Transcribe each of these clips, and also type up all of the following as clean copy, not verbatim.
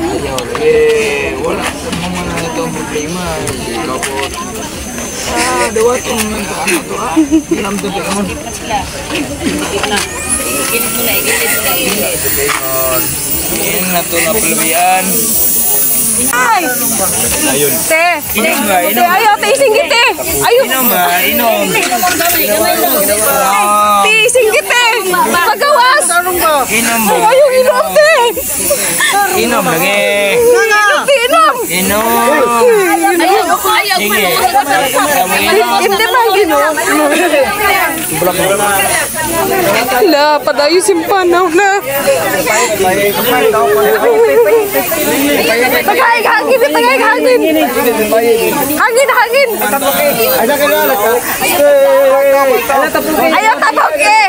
Ayaw, eh, wala sa mga na ito ang problema. Ikaw po. Ah, dawa itong ito, ano ito, ah. Ilam ito, ito. Igilid mo na, igilid mo na, igilid. Yan na ito na palabian. Ay! Ayun. Te! Inom ba? Te, Inom. ayaw, te, singgit te! Ayaw! Inom ba? Inom. Te, singgit te! Pagawas! Inom ba? Ayaw, inom te! Inom lagi. Inom te, inom! Inom. Ayaw, ayaw, Sige. Hindi ba ginom? La, padayo simpanaw na. Tagay, hangin, tagay, hangin. Hangin, hangin. Ayaw, tapok eh.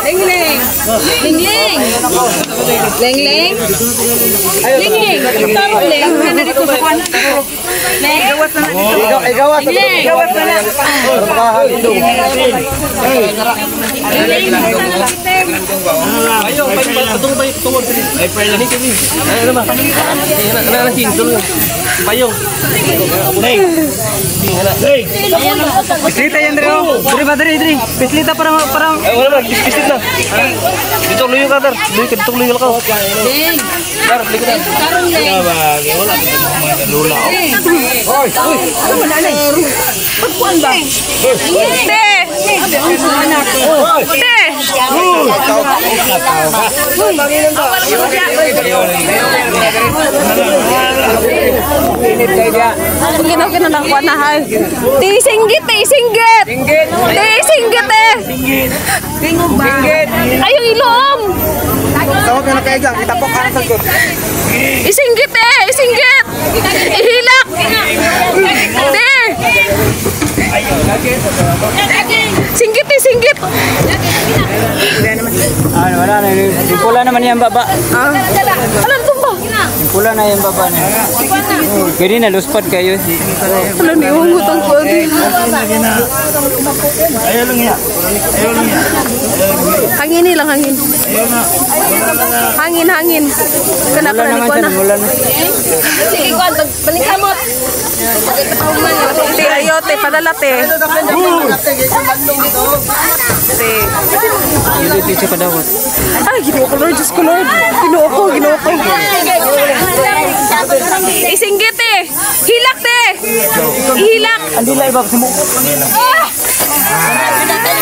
Ling-ling. Ling-ling. Ling-ling. Ling-ling. Ling. Ling. Ling. Pislita yan, Dre. Oh. Dre ba, Dre, Dre. Pislita para, para. Ay, wala ba? Pisit na. Dito luyo ka, dar. Luyo ka, dito luyo ka. Ling. Dar, luyo ka. Karong ling. Wala. Lula. Te! Te! Ginaw ka na lang kuha na hay. Te, singgit, te, singgit! Te, singgit eh! Singgit. Ayaw ilom! Tawag ka na kayo dyan. Itapok ka na sa likod. Isinggit eh! Isinggit! Ihilak! Te! Singgit eh, singgit! Ano, wala na. Yung pula naman yan baba. Ah. Alam ko ba? Yung pula na yung baba niya. Gani na, luspad kayo. Alam ni utang ko. Hangin lang, hangin. Hangin, hangin. Kana Wala pa naman ko siya. na. Wala na. Sige, kuan, balik kamot. Te, ayo, te, padala, te. Te. Dito, dito ka dawat. Ay, Ginoo ko, Lord. Diyos ko, Lord. Ginoo ko, Ginoo ko. Isinggit eh. Hilak, te. Ihilak. Ang dila iba sa mo. Ah!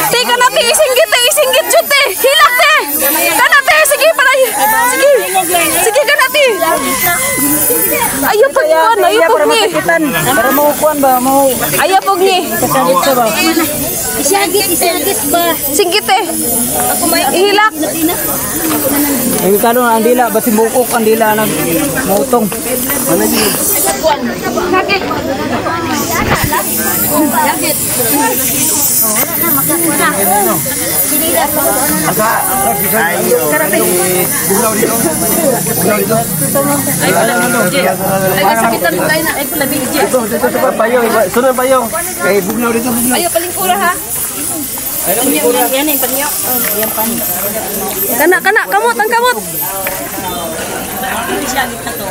Teka na, te. Isinggit, te. Isinggit, jud, te. Hilak, te. Kana, te. Sige, para. Sige. Sige, kana, te. Ayaw pag kuan, ayaw pag ni. Para maukuan ba? Mau Ayaw pag ni. kasagit sa ba? Isagit, isagit ba? Singgit eh. Ihilak. Yung kano ang dila basi bukok ang dila nag mautong. Sakit. Ay, sakitan mo tayo na. Ay, pala, big G. Payo, sunod payo. Eh bugnaw dito bugnaw. Ayaw, palingkura ha. Yan, yan, panyo. Kana, kana. Kamot, ang kamot. Isagit na to.